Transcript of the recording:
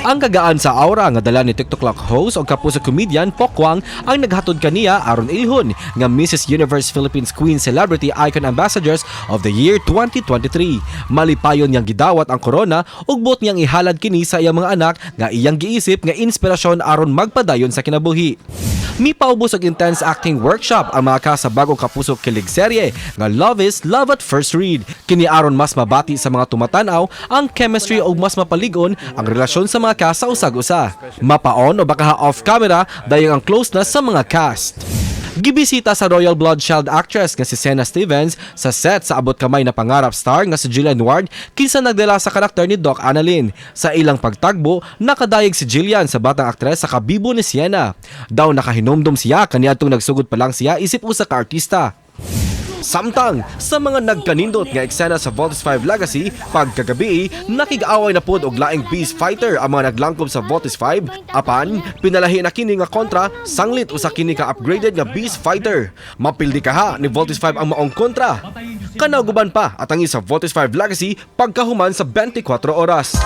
Ang kagaan sa aura nga dala ni TikTok host o kapuso comedian Pokwang ang naghatod kaniya aron ilhon nga Mrs. Universe Philippines Queen Celebrity Icon Ambassadors of the Year 2023. Malipayon niyang gidawat ang korona ug buot niyang ihalad kini sa iyang mga anak nga iyang giisip nga inspirasyon aron magpadayon sa kinabuhi. Mipaubos og intense acting workshop ang mga cast sa bagong Kapuso kilig serye nga Love is Love at First Read. Kini aron mas mabati sa mga tumatan-aw ang chemistry ug mas mapaligon ang relasyon sa mga cast sa usag-usa. Mapa-on o baka off camera dayong ang closeness sa mga cast. Gibisita sa Royal Blood child actress nga si Sena Stevens sa set sa Abot Kamay na Pangarap star nga si Jillian Ward, kinsa nagdala sa karakter ni Doc Annalyn. Sa ilang pagtagbo, nakadayeg si Jillian sa batang aktres sa kabibo ni Sienna. Daw nakahinumdum siya kaniadtong nagsugod pa lang siya isip usa ka artista. Samtang sa mga nagkanindot nga eksena sa Voltes 5 Legacy, pagkagabi, nakig-away na pod og laing beast fighter ang mga naglangkob sa Voltes 5, apan pinalahi na kini nga kontra sanglit usa kini ka upgraded nga beast fighter. Mapildi kaha ni Voltes 5 ang maong kontra. Kanauguban pa atangi sa Voltes 5 Legacy pagkahuman sa 24 oras.